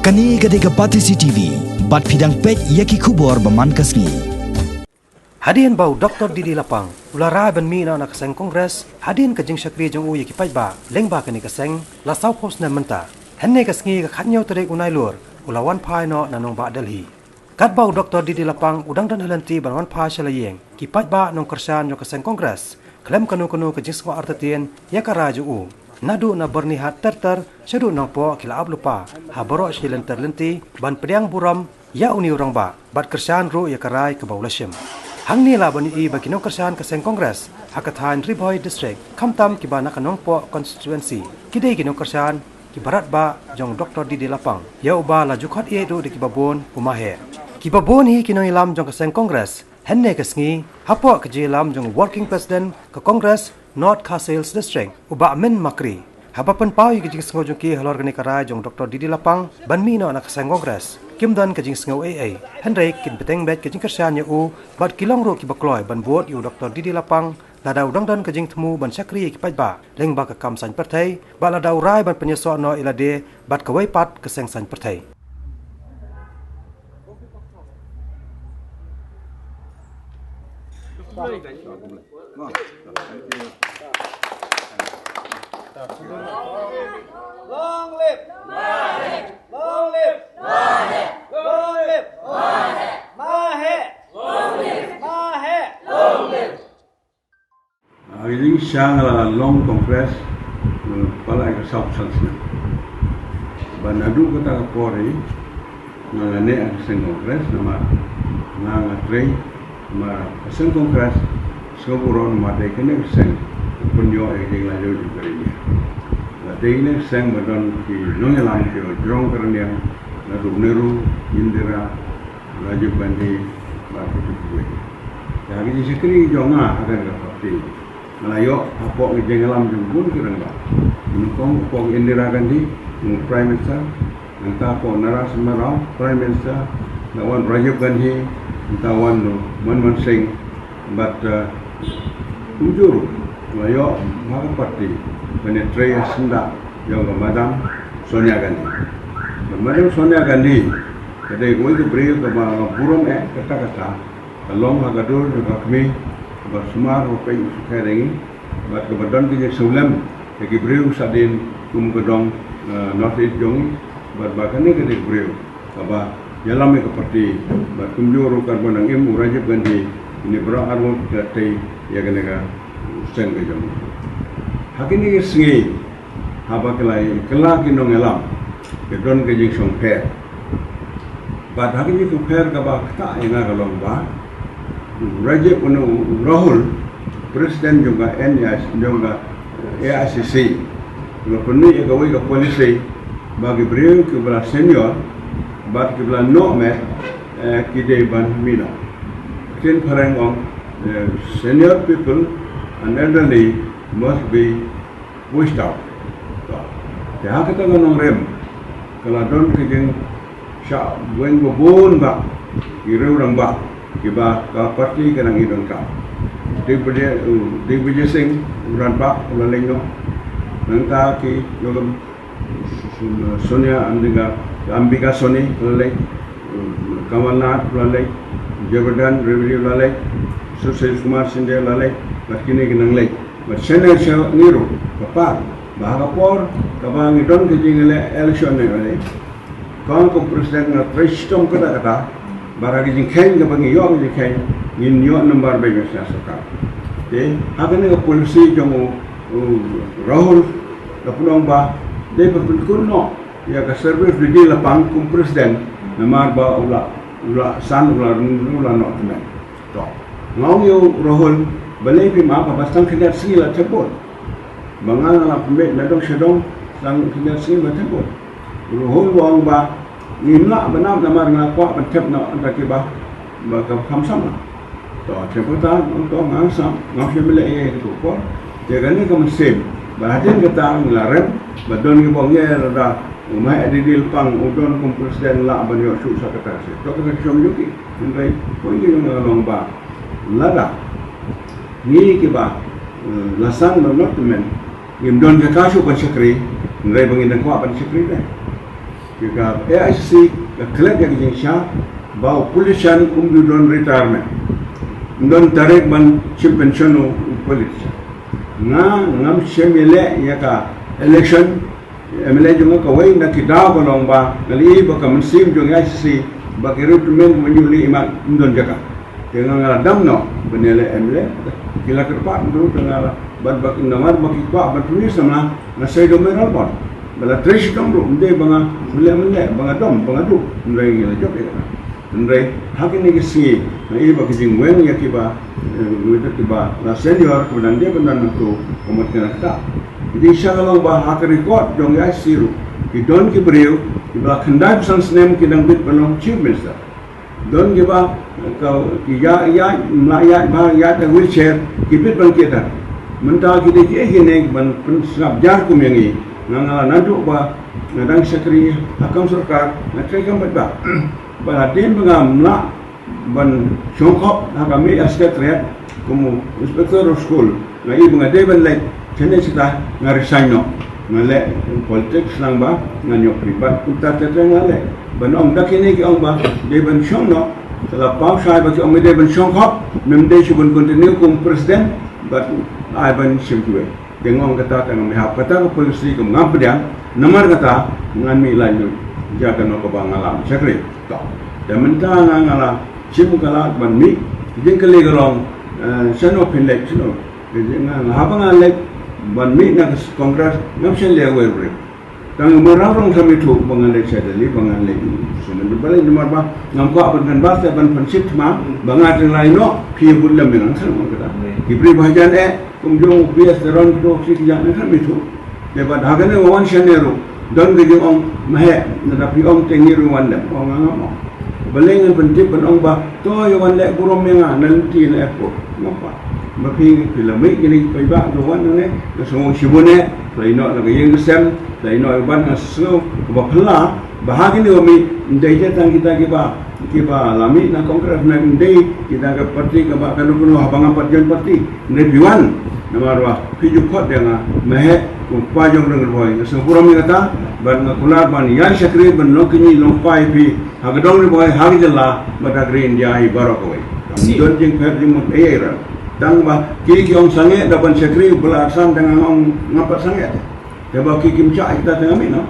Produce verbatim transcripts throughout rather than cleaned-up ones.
Kane ka dei ka Batesi T V, bad phi dang peit ïa ki khubor ba man ka sngi. Hadien ba u Doctor D D Lapang u la rai ban mih noh na ka seng Congress, hadien ka jingshakri jong u ïa ki paidbah lyngba kane ka seng la saw phew snem mynta. Hynne ka sngi ka khathynñiew tarik u Nailur u la wan phai noh na nongbah Delhi. Katba u Doctor D D Lapang u dang don ha lynti ban wan phai sha la ïing, ki paidbah nongkyrshan jong ka seng Congress khlem kano kano ka jingsngew artatien ïa ka rai jong u. Naduh na Byrnihat ter ter shaduh Nongpoh ki la ap lypa ha baroh shi lynter lynti ban pdiang burom ïa une u rangbah bad kyrshan ruh ïa ka rai kaba u la shim. Hangne lah ban ïohi ba ki nongkyrshan ka seng Congress ha ka thaiñ Ri Bhoi District, khamtam kiba na ka Nongpoh Constituency, ki dei ki nongkyrshan kiba radbah jong Doctor D D Lapang, ïa uba la ju khot ïeit ruh da kiba bun u Maheh. Kiba bun hi ki nongïalam jong ka seng Congress hynne ka sngi, hapoh ka jingïalam jong u Working President ka Congress North Khasi Hills District, u Bah Min Makri, haba pynpaw ïa ka jingsngew jong ki halor kane ka rai jong Doctor D D Lapang ban mih noh na ka seng Congress, kim don ka jingsngew ei ei, hynrei kin bteng beit ka jingkyrshan ïa u bad ki long ruh kiba kloi ban bud ïa u Doctor D D Lapang lada u dang don ka jingthmu ban shakri ïa ki paidbah lyngba ka kam saiñ pyrthei, bad lada u rai ban pynïasoh noh ïa lade bad kawei pat ka seng saiñ pyrthei. Long live! Long live! Long live! Long live! Maheh! Long live! Maheh! Long live! Ah, ïa, nga la long Congress, eh, palat ka saw san snem. Bad naduh kata ka por hi, nga la neh ha ka seng Congress, namar nga, nga trei, namar ka seng Congress, sngewbha ruh namar dei kane ka seng, pynïoh ïa ka jinglait jong ka ri India. Bad dei kane ka seng ba don ki nongïalam ki jrong ka rynïeng, naduh Nehru, Indira, Rajiv Gandhi, bad kitu kiwei. Te ha ka jingshakri jong nga ha kane ka party, nga la ïoh hapoh ka jingïalam jong bun ki rangbah. Nyngkong hapoh Indira Gandhi, u Prime Minister, nangta hapoh Narasimha Rao, Prime Minister, nangta wan Rajiv Gandhi, nangta wan u Manmohan Singh, bad, eh, kumjuh ruh nga la ïoh ha ka party ban ïatrei ha syndah jong ka Madam Sonia Gandhi. Ka Madam Sonia Gandhi ka dei kawei ka briew kaba nga burom eh katta katta. Ka long ha ka dur jong ka kmie kaba sumar, kaba peit sukher ïa ngi, bad kaba don ka jingsngewlem ïa ki briew shadien kum ka dong, eh, North East jong ngi, bad ba kane ka dei ka briew kaba ïalam ïa ka party, bad kumjuh ruh katba nang im u Rajiv Gandhi, kine baroh arngut ki la tei ïa kane ka seng ka jong ngi. Ha kine ki sngi, haba ki la kylla ki nongïalam, ki don ka jingshongpher. Bad ha ka jingshongpher kaba ktah ïa nga ka long ba u Rajiv, u Rahul, President jong ka N I C, jong ka A I C C, u la pynmih ïa kawei ka policy ba ki briew kiba la senior bad kiba la noh met, eh, ki dei ban mih noh. Ktien phareng ong, eh, senior people and elderly must be pushed out. To. Te ha kata ka nongrim ka la don ka jingshah weng ba bun ba ki riew rangbah kiba ka party ka nang ïoh donkam. Digvijay, uh, Digvijay Singh u rangbah u la leit noh. Nangta ki, Sonia, Ambika, Ambika Soni u la leit, Kamal Nath u la leit, Jayabardhan Reveri u la leit, Sushil Kumar Shinde u la leit, bad kine ki nang leit. Bad shane sha ngi ruh ka par ba ha ka por kaba ngi don ka jingïaleh election ne ka leit, kong kum president nga trei shitom katta katta ba ha ka jingkheiñ kaba ngi ïoh ka jingkheiñ ngin ïoh nambar beit na shnong sorkar. Te ha kane ka policy jong u, u Rahul la pynlong ba dei ba pynkut noh ïa ka service D D Lapang kum president, namar ba u la, u la san, u la, u la noh tymmen. To. Nga ong ïa u Rahul, balei phim ap, ba tang khyndiat sngi la thep vote. Ba nga nga la pynbeit na dong sha dong, tang khyndiat sngi la thep vote. U Rahul u ong ba ngim lah ban ap namar nga kwah ban thep noh ïa kiba, ba ka kham samla. To, te kata, to, nga sam, nga shim leh ïa ka por. Te kane ka mynsiem ba hadien kata ngi la rem ba don kiba ong ïa lada u Maheh D D Lapang u don kum president lah ban ïoh shuh sa kata ka seat. To, kata ka shong jong ki. Hynrei point jong nga ka long ba lada ngi kiba, eh, la san noh tymmen, ngim don ka ka shuh ban shakri, hynrei ba ngin dang kwah ban shakri te. Ka A I C C ka klet ïa ka jingshisha ba u politician um ju don retirement. Um don tarik ban shim pension u politician. Nga ngam shem ïaleh ïa ka election M L A jong nga kawei na ki daw ka long ba nga la ïohi ba ka mynsiem jong A I C C ba ki recruitment mynjur leh imat um don jaka. Te nga nga la dam noh ban ïaleh M L A, ki la kyrpad mynta ruh te nga la, bad ba ki namar ba ki kwah ban pynmih samla, nga sa ïoh don mai ralbon. Ba la trei shitom ruh, ym dei ba nga mleh mleh, ba nga dom, ba nga duh, hynrei ngi la jop ïa kata. Hynrei ha kine ki sngi nga ïohi ba ki jingweng ïa kiba, eh, kiba la senior, kiba dang dei ban don hangto, ka mut kane kata. Ki jingshisha ka long ba ha ka record jong A I C C ruh ki don ki briew kiba la khyndai phew san snem ki dang bit ban long chief minister. Don kiba, ka, ki ïaid, ïaid, ym lah ïaid bha, ïaid da wheelchair, ki bit ban kiew. Mynta ki dei kiei kine ban pynsngap jar kum ïa ngi. Nga nga la naduh ba nga dang shakri ha kam sorkar, nga trei kam paidbah. Ba hadien ba ngam lah ban shongkop ha ka Mih Secretariat kum u inspector of school, nga ïohi ba nga dei ban leit shane shata, nga resign noh. Nga leh politics lang ba ngan ïoh pynbeit kumta te te nga leh. Ban ong da kine ki ong ba dei ban shong noh, te la paw shai ba ki ong dei ban shongkop, mem dei shu ban continue kum president, bad ai ban shim kiwei. Te nga ong kata te ngam ïahap, kata ka policy kam ngam pdiang. Namar kata ngan mih lait noh ïa kano kaba nga la shakri. To. Te mynta nga nga la shim ka lad ban mih, jingkylli ka long, eh, shano phin leit, shano. Te nga, nga haba nga leit ban mih na ka Congress, ngam shym leh wei ruh. Tang ba rang rong sha Mih Thu ba ngan leit sha Delhi, ba ngan leit sha Mumbai, balei, namar ba ngam kwah ban kynbas te ban pynshit thma ba nga tynrai noh, phi bud lem ïa nga, ngan kata. Ki briew ba hajan eh, kum jong u P S Teron, to ki jan eh, ngan Mih Thu. Te bad ha kane ba wan shane ruh don ka jingong, ma heh, lada phi ong te ngi ruh wan lem, ong nga ngam ong. Balei ngan pyntip ban ong ba to ïa wan leh burom ïa nga na lynti na airport. Ngam pat. Ma phi, phi la mih kine ki paidbah, to wan nangne, nga sngew shibun eh, phi la ïeh noh la ka ïing ka sem, phi la ïeh noh ïa u ban, nga sngew kaba phylla ba ha kine ba mih, ym dei tang kita kiba, kiba la mih na Congress, ym dei kita ka party kaba kano kano, haba ngam pat join party. Hynrei phi wan namar ba phi ju khot ïa nga, ma heh, kum u kpa jong Ri Bhoi, nga sngew burom ïa kata. Bad nga kular ban ïa shakri ban long kñi long kpa ïa phi ha ka dong Ri Bhoi, ha ka jylla bad ha ka ri India hi baroh kawei. Ym don jingpher jingmut ei ei ruh. Tang ba ki ki ong sangeh da ban shakri, u Blai Arsan, te nga ong ngam pat sangeh. Te ba ki kim shah ïa kita te nga mih noh.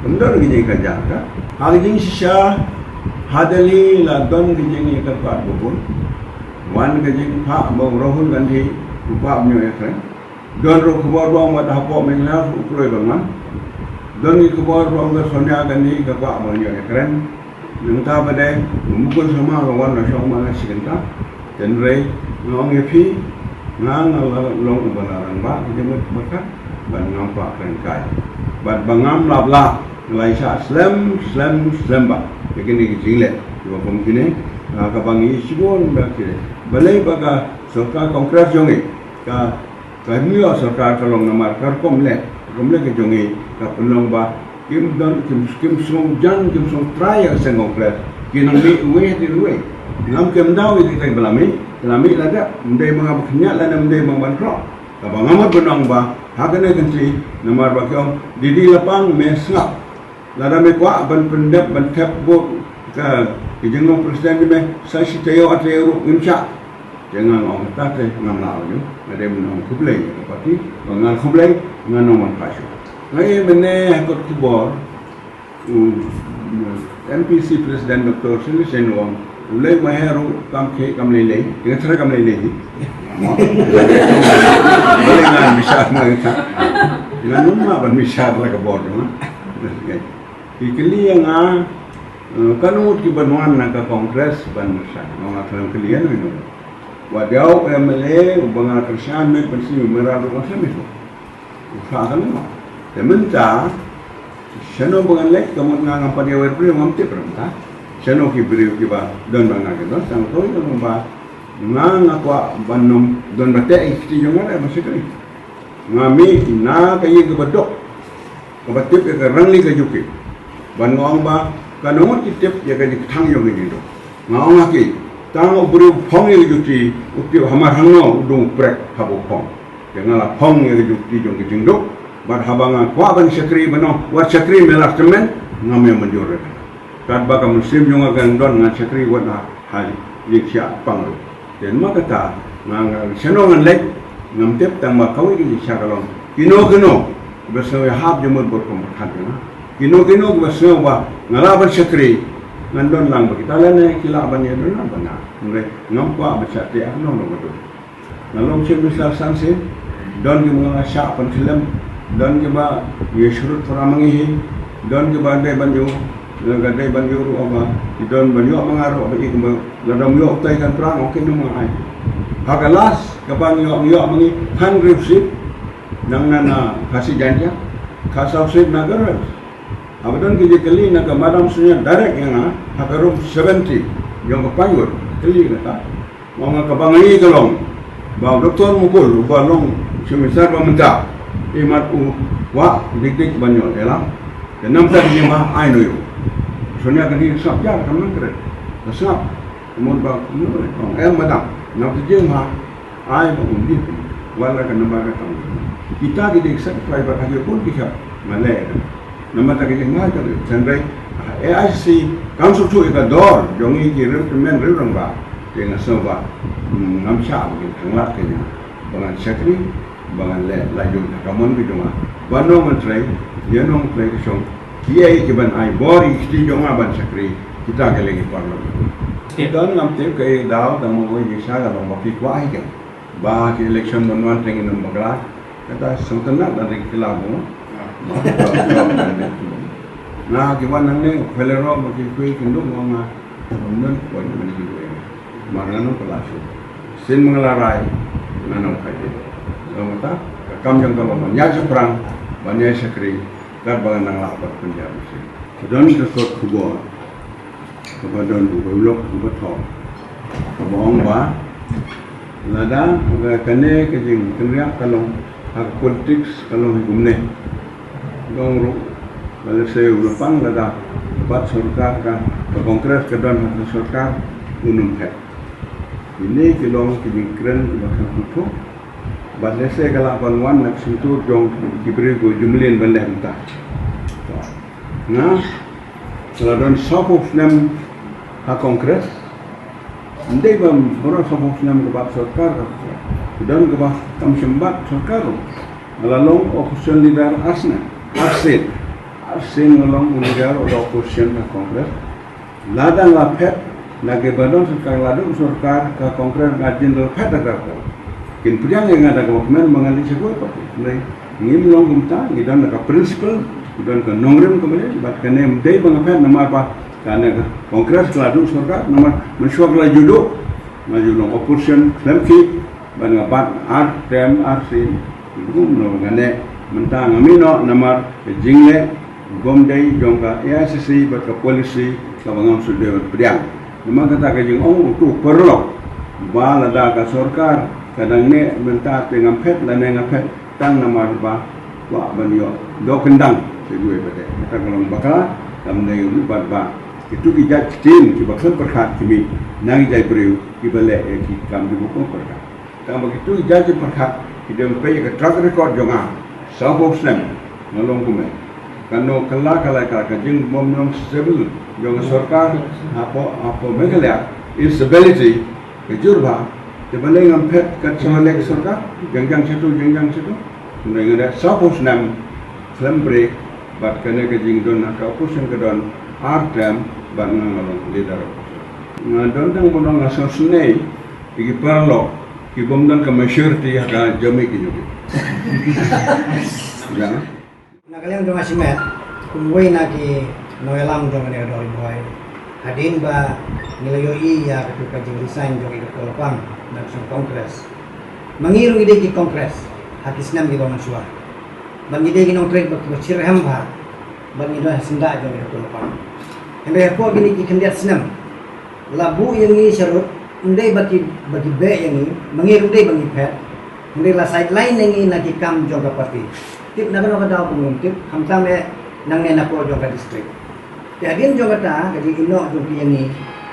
Ym don ka jingkynjah ka. Ha ka jingshisha ha Delhi la don ka jingïakyrpad ba bun. Wan ka jingphah ba u Rahul Gandhi u phah ban ïoh ïakren. Don ruh khubor ba ong ba hapoh Meghalaya u kloi ban wan. Don ki khubor ba ong ba Sonia Gandhi ka kwah ban ïoh ïakren. Nangta ba dei u Mukul Sangma ka wan na shong ma na shi kynta. Hynrei nga ong ïa phi, nga nga la long uba la rangbah ka jingmut bad ka, bad ngam kwah kren kai. Bad ba ngam lap lah, nga la ïa shah slem slem slem bha ïa kine ki jingleh kiba kum kine, ah, kaba ngi shibun ba kine. Balei ba ka sorkar Congress jong ngi ka, ka hynñiew sorkar ka long namar ka rukom leh, rukom leh ka jong ngi ka pynlong ba kim don, kim, kim sngewjan, kim sngewtrai ïa ka seng Congress. Ki nang mih uwei hadien uwei. Ngam, kim daw ïa kita kiba la mih, ki la mih la dep. Ym dei ba nga ba khynñiat lane ym dei ba nga ban khroh. Kaba nga mut ban ong ba ha kane ka kynti, namar ba ki ong, didi lapang me sngap. Lada me kwah ban pyndep ban thep bok ka, ki jinglong president jong me sa shi taïew ar taïew ruh ngim shah. Te nga ong kata te ngam lah ruh, nga dei ban ong khublei ïa ka party, ba nga khublei, nga ong ban phah shuh. Nga ïohi mynne ha kot khubor u M P C president Doctor Sylvester Shyne u ong, u lei ma heh ruh kam khie kam lei lei, te nga tharai kam lei lei hi. Balei ngan bishar ma nga? Ngan ym lah ban bishar la ka bor jong nga. Ki kylli ïa nga, eh, katno ngut kiban wan na ka Congress ban resign. Nga ong nga khlem kylli ïano ïano. Wat ïa u M L A uba nga kyrshan met ban sngewbha ruh nga khlem ïathuh. U phah kane mo. Te mynta shano ba ngan leit, ka mut nga ngam pat ïa wer briew, ngam tip ruh mynta shano ki briew kiba don bad nga ki don. Tang kawei ka long ba nga, nga kwah ban ym don ba teh ïa ki kti jong nga da ban shakri. Nga mih na ka ïing kaba duk, kaba tip ïa ka rangli ka juki. Ban nga ong ba katno ngut ki tip ïa ka jingkthang jong ka jingduk. Nga ong ha ki, tang u briew u phong ïa ka juti, u tip hamar hangno u dung u prek haba u phong. Te nga la phong ïa ka juti jong ka jingduk. Bad haba nga kwah ban shakri, ban ong wat shakri me la tymmen, Ngam ïa mynjur ïa kata. Katba ka mynsiem jong nga kan don ngan shakri wat ha ha ïing sha pang ruh. Te namar kata nga nga shano ngan leit ngam tip tang ba kawei ka jingshisha ka long. Kino kino ba sngew ïahap jingmut bad ka rukom pyrkhat jong nga. Kino kino ba sngew ba nga lah ban shakri ngan don lang bad kita lane ki lah ban ïa don lang bad nga. Hynrei ngam kwah ban shah te ha kano kano ka dur. Nga long Chief Minister san sien, don kiba nga shah pynkhyllem, don kiba ngi shrut para ma ngi hi, don kiba dei ban ïoh, don kiba dei ban ïoh ruh ba, ki don ban ïoh ma nga ruh ba i kumba, lada ym ïoh utai kan prang, okay, ym ai. Ha ka last, kaba ngi ïoh, ngi ïoh ma ngi, hynriew seat, nang na na Khasi Jaintia, khatsaw seat na Garo Hills. Haba don ki jingkylli na ka Madam Sonia direct ïa nga, ha ka room seventy, jong ka Pinewood, kylli kata. Ong nga kaba ngi ka long ba u Doktor Mukul uba long Chief Minister ba mynta, imat u wah dik dik ban ïoh ïalam. Te namar kata ka jingma ai noh ïa u. Sonia ka dei sngap jar kam nang kret. Ka sngap. Ka mut ba ong em madam. Namar ka jingma ai ba u dei. Wat la ka namar ka kam. Kita ki dei satisfy ba ka jingpun ki khap. Malay. Namar kata ka jingma ka dei, hynrei A I C C kam sngewthuh ïa ka dor jong ngi ki riew tymmen riew rangbah. Te nga sngew ba, hmm, ngam shah ba kin khanglad ïa nga ba ngan shakri, ba ngan leh la jong ka mon ka jong nga. Ba nong ngan trei, ïa nong trei ka shong. Kiei kiban ai bor ïa ki kti jong nga ban shakri, kita ki leng ki paralok. Ki don ngam tip kaei ka daw, tang ma wei jingshisha ka long ba phi kwah hi ka. Ba ki election ban wan te ngin ym bakla. Kata sngewtynnat da ki la bun. Nga ki wan nangne, phelero ba ki kwei ki nduk nga. Ym don ko ni mani ki kwei. Mar nga nong pela shu. Sien ma nga la rai, nga nong kai. Long kata, ka kam jong ka long ban ïa shaphrang, ban ïa shakri, kat ba nga nang lah ban pynjah mynsiem. Don ka sot khubor. Kaba don u Bailok uba thok. Kaba ong ba lada ka kane ka jingkynriah ka long ha ka politics ka long hi kumne. Dong ruh ba lehse u la pang lada ka bat sorkar ka, ka Congress ka don ha ka sorkar un ym phet. Kine ki long ki jingkren kiba khlem sngewthuh. Bad lehse ka lah ban wan na ka shyntur jong ki briew kiba ju mlien ban leh mynta. Nga Ka la don sawphew snem ha Congress. Ym dei ba baroh sawphew snem ka bat sorkar ka. Ka don kaba kam shym bat sorkar ruh. Nga la long opposition leader ar snem. Ar sien. Ar sien nga long u leader u opposition ha Congress. Lada nga la phet na kiba don sorkar, la duh sorkar ka Congress nga jin la phet da ka. Kin pdiang ïa nga da kaba kmen ba ngan leit sha kawei party. Hynrei ngim long kumta, ngi don ka principle, ngi don ka nongrim kaba ïa, bad kane ym dei ba nga phet namar ba kane ka Congress ka la duh sorkar, namar mynshuwa ka la ju duh, nga ju long opposition khlem khih, bad nga bat ar term ar sien, kum no nga ne, mynta nga mih noh namar ka jingleh bym dei jong ka A I C C bad ka policy kaba ngam shu dei ban pdiang. Namar kata ka jingong utu paralok ba lada ka sorkar ka dang ne mynta te ngam phet lane nga phet tang namar ba kwah ban ïoh doh kyndang sha kiwei pat de. Kata ka long bakla kam dei u bad ba kitu ki jait ktien kiba khlem pyrkhat ki mih na ki jait briew kiba leh ïa ki kam kiba khlem pyrkhat. Tang ba kitu ki jait ki pyrkhat ki dang peit ïa ka track record jong nga sawphew snem nga long kumne. Kano kylla kylla ka, ka jingbym long stable jong ka sorkar hapoh, hapoh Meghalaya, instability ka jur bha. Te balei ngam phet kat sha leh ka sorkar, jangjang shatu jangjang shatu. Kumne nga dei sawphew snem khlem break bad kane ka jingdon ha ka opposition ka don ar term bad nga nga long leader opposition. Nga don tang ba nga sngewsynei ïa ki paralok ki bym don ka maturity ha ka jong ki jong ki. Ya. Na ka liang jong nga shimet kum uwei na ki nongïalam jong kane ka dong Ri Bhoi. Hadien ba ngi la ïohi ïa katu ka jingresign jong i Doctor Lapang na ka seng Congress. Ma ngi ruh ngi dei ki Congress ha ki snem kiba mynshuwa. Bad ngi dei ki nongtrei ba kiba shitrhem bha. Bad ngi don ha syndah jong i Doctor Lapang. Hynrei hapoh kine ki khyndiat snem la buh ïa ngi sharud, ym dei ba ki, ba ki beh ïa ngi, ma ngi ruh ym dei ba ngi phet. Hynrei la sideline ïa ngi na ki kam jong ka party. Tip na kano ka daw kum ngim tip, khamtam eh nangne na poh jong ka district. Te hadien jong kata ka jingïehnoh jong ki ïa ngi,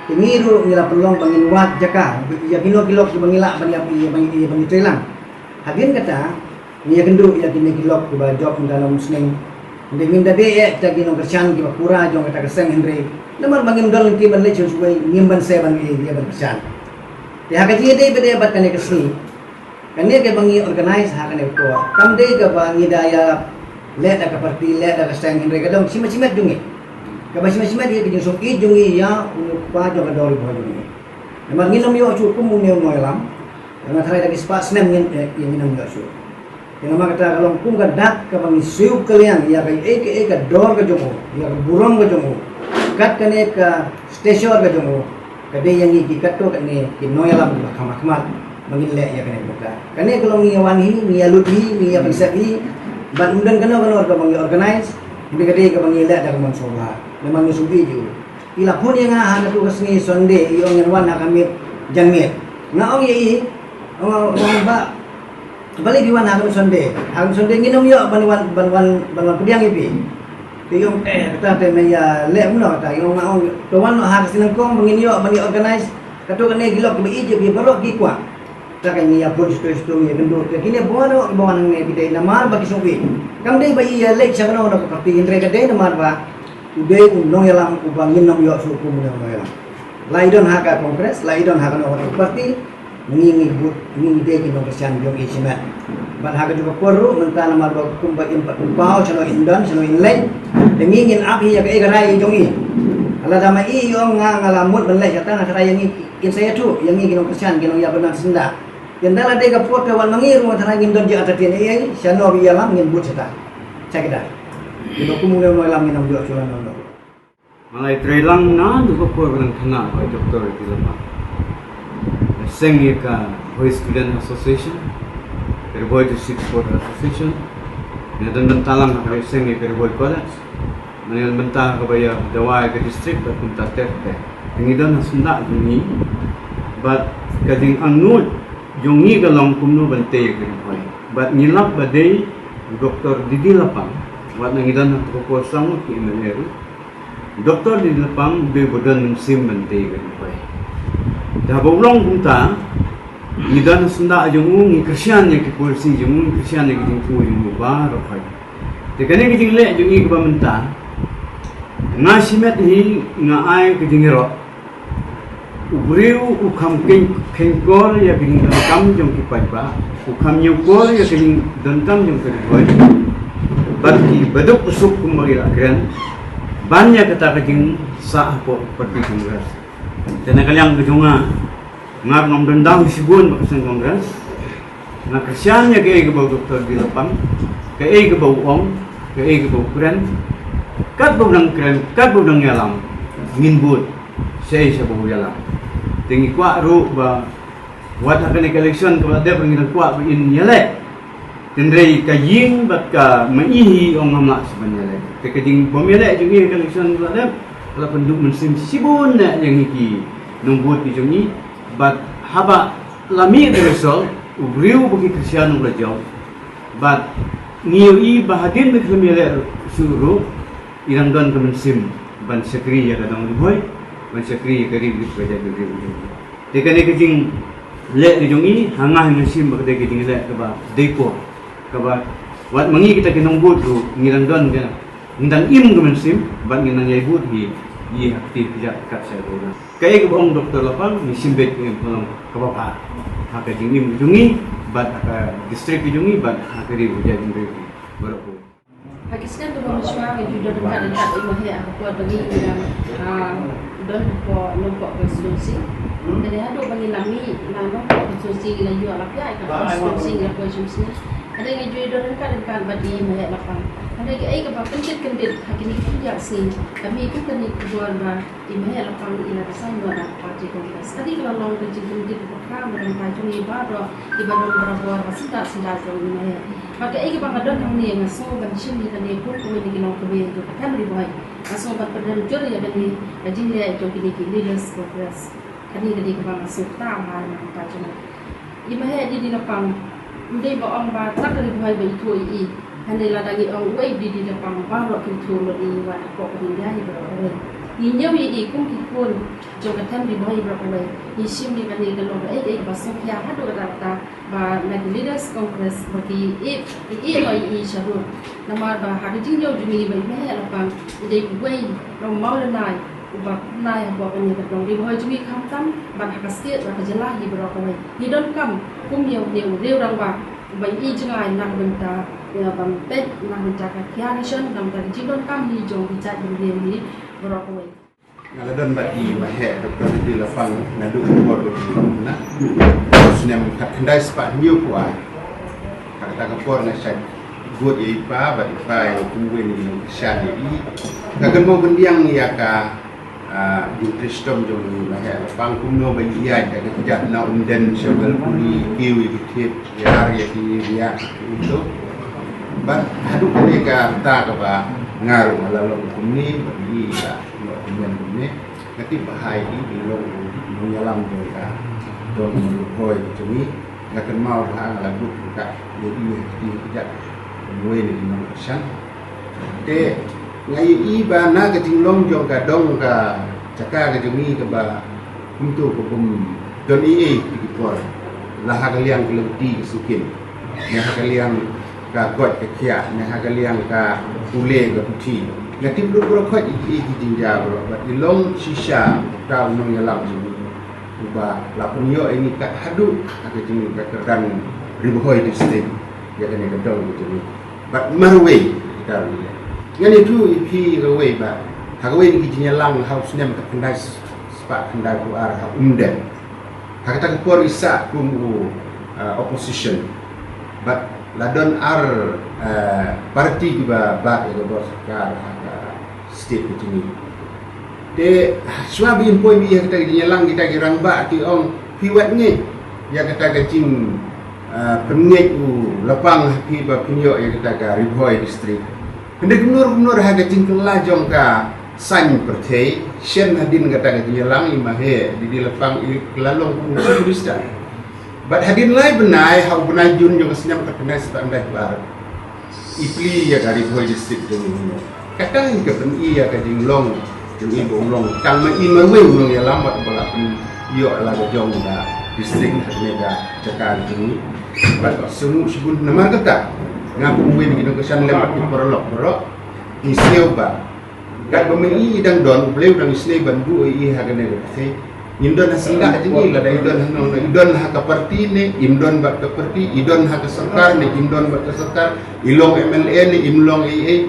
te ngi ruh ngi la pynlong ba ngin wad jaka ïa kino ki lok kiba ngi lah ban ïa, ïa, ïa, ïa ban ïa trei lang. Hadien kata ngi ïakynduh ïa kine ki lok kiba jop mynta na Umsning. Hynrei ngim da dei eh kita ki nongkyrshan kiba pura jong kata ka seng hynrei namar ba ngim don lynti ban leit shuh shuh, ngim banse ban ïa ban kyrshan. Te ha ka jingïadei bad ïa bad kane ka sngi, kane kaba ngi organize ha kane ka por kam dei kaba ngi da ïa leh da ka party, leh da ka seng, hynrei ka dang shimet shimet jong ngi. Kaba shimet shimet ïa ka jingsngewsih jong ngi ïa u nongpa jong ka dor ri bhoi jong ngi. Namar ngin ym ïoh shuh kum une u nongïalam. Nga tharai da ki spah snem ngin, eh, ngin ym ïoh shuh. Te namar kata ka long kum ka dak kaba ngi siew kylliang ïa kaei kaei ka dor ka jong u, ïa ka burom ka jong u, kat kane ka stature ka jong u, ka dei ïa ngi ki katto katne ki nongïalam ba kham khmat ba ngin leh ïa kane ka bynta. Kane ka long ngi ïa wan hi, ngi ïa lut hi, ngi ïa pynsep hi. Bad ym don kano kano kaba ngi organize, hynrei ka dei kaba ngi leh da ka mon sngewbha. Namar ngi sngewsih ju. Ki la phone ïa nga ha katu ka sngi Sunday, i ong ngan wan ha ka miet janmiet. Nga ong ïa i, ong, ong ba, balei phi wan ha ka miet Sunday? Ha ka miet Sunday ngin ym ïoh ban wan, ban wan, ban wan pdiang ïa phi. Te i ong, eh, kata te me ïa leh kumno kata, i ong, nga ong, to wan noh ha ka sien nyngkong ba ngin ïoh ban ïa organize. Katu kane ki lok kiba ïeit ïa phi baroh ki kwah. Kata ka ngi ïa phone shito shito ngi ïa kynduh te kine baroh kiba wan hangne ki dei namar ba ki sngewsih. Kam dei ba i ïa leit sha kano kano ka party, hynrei ka dei namar ba u dei u nongïalam uba ngin ym ïoh shuh kum u nongïalam. La i don ha ka Congress, la i don ha kano kano ka party, ngi ngi bud, ngi ngi dei ki nongkyrshan jong i shimet. Bad ha kajuh ka por ruh mynta namar ba kumba im pat pynpaw shano in don, shano in leit, te ngi ngin ap hi ïa kaei ka rai jong i. Lada ma i ong nga nga la mut ban leit shata, nga tharai ïa ngi kin sa ïathuh ïa ngi ki nongkyrshan, ki nongïalam bynta syndah. Ynda la dei ka por te wan ma ngi ruh nga tharai ngin don jingïathuh ei ei, shano ba ïalam ngin bud shata. Check it out. Ïa kum u nongïalam ngin ym ïoh shuh lano lano. Nga la ïatreilang naduh ka por ba dang khynnah bad i Doktor Ridhi Lapang. Nga seng ïa ka Ri Bhoi Student Association, ka Ri Bhoi District Sport Association. Nga don bynta lang ha ka seng ïa ka Ri Bhoi College. Nga don bynta kaba ïa dawa ïa ka district bad kumta ter ter. Ngi don ha syndah jong ngi bad ka jingangnud jong ngi ka long kumno ban tei ïa ka Ri Bhoi. Bad ngi lap ba dei u Doktor Ridhi Lapang, wat la ngi don ha ka por sawdong ki M L A ruh. Doktor Ridhi Lapang u dei uba don mynsiem ban tei ïa ka Ri Bhoi. Te haba u long kumta, ngi don ha syndah jong u, ngi kyrshan ïa ki policy jong u, ngi kyrshan ïa ki jingthmu jong u baroh hi. Te kane ka jingleh jong ngi kaba mynta, nga shimet hi nga ai ka jingïaroh. U briew u kham kheiñ, kheiñkor ïa ka jingdonkam jong ki paidbah, u kham ñiewkor ïa ka jingdonkam jong ka Ri Bhoi. Bad ki baduk basuk kumba ki la kren ban ïa kata ka jingsah hapoh party Congress. Te na ka liang ka jong nga, nga ngam don daw shibun bad ka seng Congress. Nga kyrshan ïa kaei kaba u Doktor Ridhi Lapang, kaei kaba u ong, kaei kaba u kren, katba u dang kren, katba u dang ïalam, ngin bud shaei shaba u ïalam. Te ngi kwah ruh ba wat ha kane ka election kaba la dep ngi dang kwah ba in ïaleh. Hynrei ka ïing bad ka ma i hi ong ngam lah shuh ban ïaleh. Te ka jingbym ïaleh jong ngi ha ka election kaba la dep ka la pynduh mynsiem shibun na ïa ngi ki nongbud ki jong ngi. Bad haba la mih ka result, u briew ba ki kyrshan u la jop. Bad ngi ïohi ba hadien ba ki ïaleh shuh ruh, i dang don ka mynsiem ban shakri ïa ka dong Ri Bhoi, ban shakri ïa ka ri, ri ka jaitbynriew. Te kane ka jingleh ka jong i, ha nga nga shim ba ka dei ka jingleh kaba dei por, kaba wat ma ngi kita ki nongbud ruh ngi dang don ka, ngi dang im ka mynsiem bad ngi dang ïai bud hi, i ha kti ka jaka kat sha ka. Kaei kaba ong Doktor Lapang, ngi shim beit ka im ka long kaba bha ha ka jingim ka jong ngi bad ha ka district ka jong ngi bad ha ka ri ka jaitbynriew baroh. Ha ki snem kiba mynshuwa ngi ju don ryngkat ryngkat i Maheh ha ka por ba ngi, ah, don hapoh Nongpoh constituency. Te haduh ba ngi la mih na Nongpoh constituency ngi la ïoh la pia ïa ka constituency ngi la poi shisha. Hynrei ngi ju don ryngkat ryngkat bad i Maheh Lapang. Hynrei kaei kaba kyndit kyndit ha kine ki pynïaid sngi, ka mih kum kane ka khubor ba i Maheh Lapang i la resign noh na ka party Congress. Kane ka la long ka jingkyndit bakla marwei jong ngi baroh kiba don barabor ha syndah syndah jong i Maheh. Bad kaei kaba nga don hangne nga sngew ban shim ïa kane kum kawei na ki longkmie jong ka Ri Bhoi. Nga sngew ban pynrem jur ïa kane ka jingleh jong kine ki Leaders Congress. Kane ka dei kaba nga sngewthuh ha ka bynta jong nga. I Maheh Ridhi Lapang, ym dei ba ong ba tang ka Ri Bhoi ba ithuh ïa i. Hynrei lada ngi ong uei Ridhi Lapang baroh ki ithuh lut ïa i, wat hapoh ka India hi baroh kawei. Ngi ñiew ïa i kum ki khun jong ka them Ri Bhoi baroh kawei. Ngi shim ïa kane ka long kaei kaei kaba sngewkhia haduh katta katta ba na ki Leaders Congress ba ki ïeh, ki ïeh noh ïa i sha rud. Namar ba ha ka jingñiew jong ngi ba i Maheh Lapang i dei uwei na u mawlynnai uba khynnai hapoh kane ka dong Ri Bhoi jong ngi khamtam bad ha ka state bad ka jylla hi baroh kawei. Ngi donkam kum ïa une u riew rangbah uba i jngai na ka bynta, ïa, ban peit na ka bynta ka Khia Nation, na ka bynta ka jingdonkam hi jong ki jaitbynriew hi baroh kawei. Nga la don bad i Maheh Doctor Ri Lapang naduh ka por ba ki long na snem khatkhyndai spah hynñiewphew ar. Ha kata ka por nga shait bud ïa i pa bad i pa ïa u kumwei na i nongkyrshan ïa i. Nga kynmaw kyndiang ïa ka, ah, jingtrei shitom jong i Maheh Lapang kumno ba i ïaid da ka kjat na Umden sha Welpuli, kiew ïa ki thied, ïar ïa ki riak, ïa ki uto. Bad haduh kane ka rta kaba nga ruh nga la long kumne bad i la ïoh kumne kumne. Nga tip ba ha i i long u nongïalam jong ka dong Ri Bhoi jong ngi. Nga kynmaw ba ha nga la bud ryngkat ïa i ha kti ka kjat kumwei na i nongkyrshan. Te nga ïohi ba na ka jinglong jong ka dong ka jaka ka jong ngi kaba kumto ka bym don ei ei ki por. La ha ka liang ka lynti ka sukin, ne ha ka liang ka koit ka khiah, ne ha ka liang ka pule ka puthi. Nga tip ruh baroh khoit i ki jingjia baroh bad i long shisha uta u nongïalam jong ngi uba la pynïoh ïa ngi kat haduh ha ka jing ka kyrdan Ri Bhoi District ïa kane ka dong ka jong ngi. Bad marwei kita ruh ngan ïathuh ïa phi kawei ba ha kawei na ki jingïalang ha u snem khatkhyndai spah khyndaiphew ar ha Umden. Ha kata ka por i sah kum u, ah, opposition. Bad la don ar, ah, parti kiba bat ïa ka bor sorkar ha ka state ka jong ngi. Te shuwa ba ngin poi ïa kata ka jingïalang kita ki rangbah ki ong phi wat ngeit ïa kata ka jing, ah, pynngeit u Lapang ha phi ba phin ïoh ïa kata ka Ri Bhoi District. Hynrei kumno kumno ha ka jingkylla jong ka saiñ pyrthei, shen hadien kata ka jingïalang i Maheh Doctor Ri Lapang i la long kum u Chief Minister. Bad hadien lai bnai ha u bnai Jun jong ka snem khatkhyndai spah khyndaiphew ar i plie ïa ka Ri Bhoi District jong ngi. Kata hi ka pyni ïa ka jinglong jong i ba u long tang ma i marwei u nongïalam bad ba la pynïoh la ka jong ka district ha kane ka jaka jong ngi. Bad ba sngewsih shibun namar kata nga kum uwei na ki nongkyrshan lem bad ki paralok baroh ngi sngew ba katba ma i i dang don, U Blei u dang isynei ban buh ïa i ha kane ka pyrthei. Ngim don ha syndah jong i, lada i don ha nong, i don ha ka parti ne im don bad ka parti, i don ha ka sorkar ne im don bad ka sorkar, i long M L A ne im long ei ei.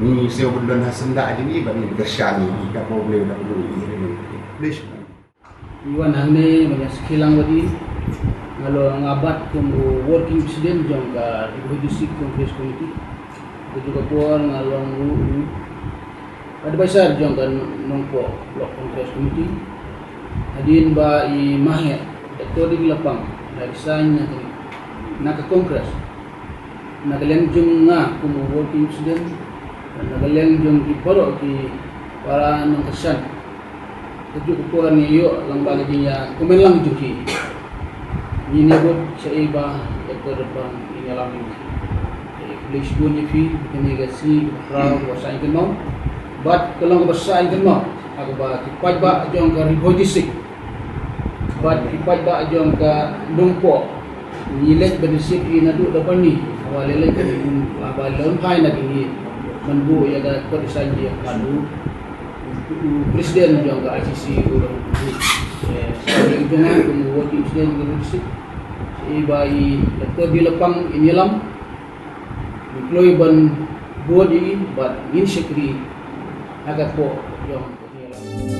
Ngi sngew ban don ha syndah jong i bad ngin kyrshan ïa i katba U Blei u dang buh ïa i ha kane ka pyrthei. Please. Ngi wan hangne ban ïa sakhi lang bad i. Nga long, nga bat kum u working president jong ka Ri Bhoi District Congress Committee. Kajuh ka por nga long ruh u advisor jong ka Nongpoh Block Congress Committee. Hadien ba i Maheh Doctor Ri Lapang la resign na ka, na ka Congress. Na ka liang jong nga kum u working president, na ka liang jong ki baroh ki para nongkyrshan, kajuh ka por ngi ïoh lang ba ka jingïakmen lang jong ki. Ngin ïa bud shaei ba Doctor Ri Lapang in ïalam ïa ngi. Te khublei shibun ïa phi, kane ka sngi kaba khraw kaba sah ïa kynmaw. Bad ka long kaba sah ïa kynmaw ha kaba ki paidbah jong ka Ri Bhoi District bad ki paidbah jong ka Nongpoh ngi leit ban ïasuk ïa naduh da bani, haba leit leit ka dei haba leit phai na ka ngi ban buh ïa ka kot design ïa ka u, u president jong ka I C C u dang u, eh, jong nga kum u working president jong ka I C C. Iba i Doctor Ri Lapang in ïalam ngi kloi ban buh ïa i bad ngin shakri ha ka poh jong ka ïalam.